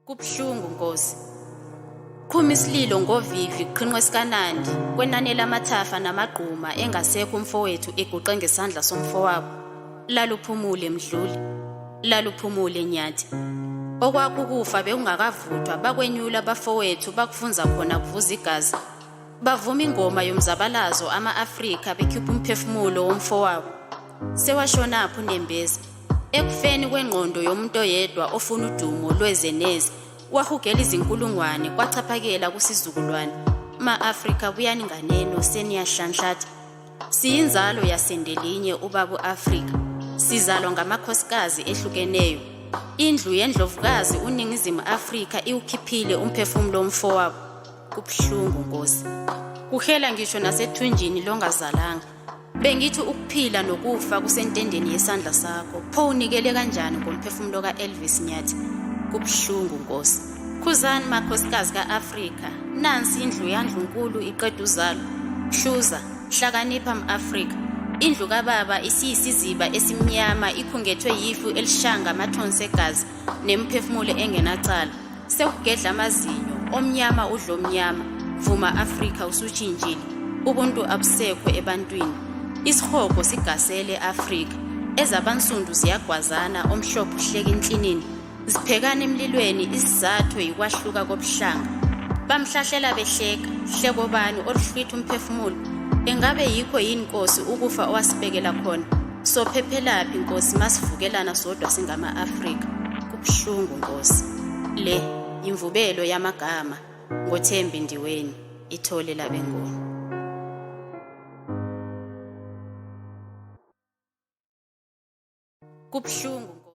Kubuhlungu Nkosi. Qhuma isililo ngovivi kuqhinqwe sikanandi kwenanela amathafa namagquma engasekho umfowethu eguqe ngesandla somfowabo. Laluphumule Mdluli. Laluphumule Nyathi. Okwakho ukufa bekungakavuthwa bakwenyula abafowethu bakufunza khona kuvuza igazi. Bavuma ingoma yomzabalazo ama-Afrika bekhipha umphefumulo womfowabo. Sewashonaphi unembeza? Ekufeni kwengqondo yomuntu oyedwa ofuna udumo lweze neze, wahugela izinkulungwane kwachaphakela kusizukulwane. Ma-Afrika buyani nganeno seniyahlanhlatha. Siyinzalo yasendelinye ubaba u-Afrika. Sizalwa ngamakhosikazi ehlukeneyo. Indlu yendlovukazi uNingizimu Afrika iwukhiphile umphefumulo womfowabo. Kubuhlungu Nkosi. Kuhela ngisho nasethunjini longazalanga. Bengithi ukuphila nokufa kusentendeni yesandla sakho. Pho unikele kanjani ngomphefumulo ka-Elvis Nyathi? Kubuhlungu Nkosi. Khuzani makhosikazi ka-Afrika. Nansi indlu yandlunkulu iqeda uzalo. Hluza, hlakanipha m-Afrika. Indlu kababa isiyisiziba esimnyama ikhungethwe yifu elishanga amathonsi egazi nemiphefumulo engenacala. Sekugedla amazinyo, omnyama udla omnyama. Vuma Afrika usutshintshile. Ubuntu abusekho ebantwini. Isihogo sigasele e-Afrika. Ezabansundu ziyagwazana, omhlophe uhleka inhlinini. Ziphekana emlilweni isizathu yikwahluka kobuhlanga. Bamhlahlela behleka, hleko bani oluhlwitha umphefumulo. Engabe yikho yini Nkosi ukufa owasibekela khona? Sophephelaphi Nkosi masivukelana sodwa singama-Afrika? Kubuhlungu Nkosi. Le yimvubelo yamagama ngoThembi Ndiweni, ithole labeNguni. Kubuhlungu.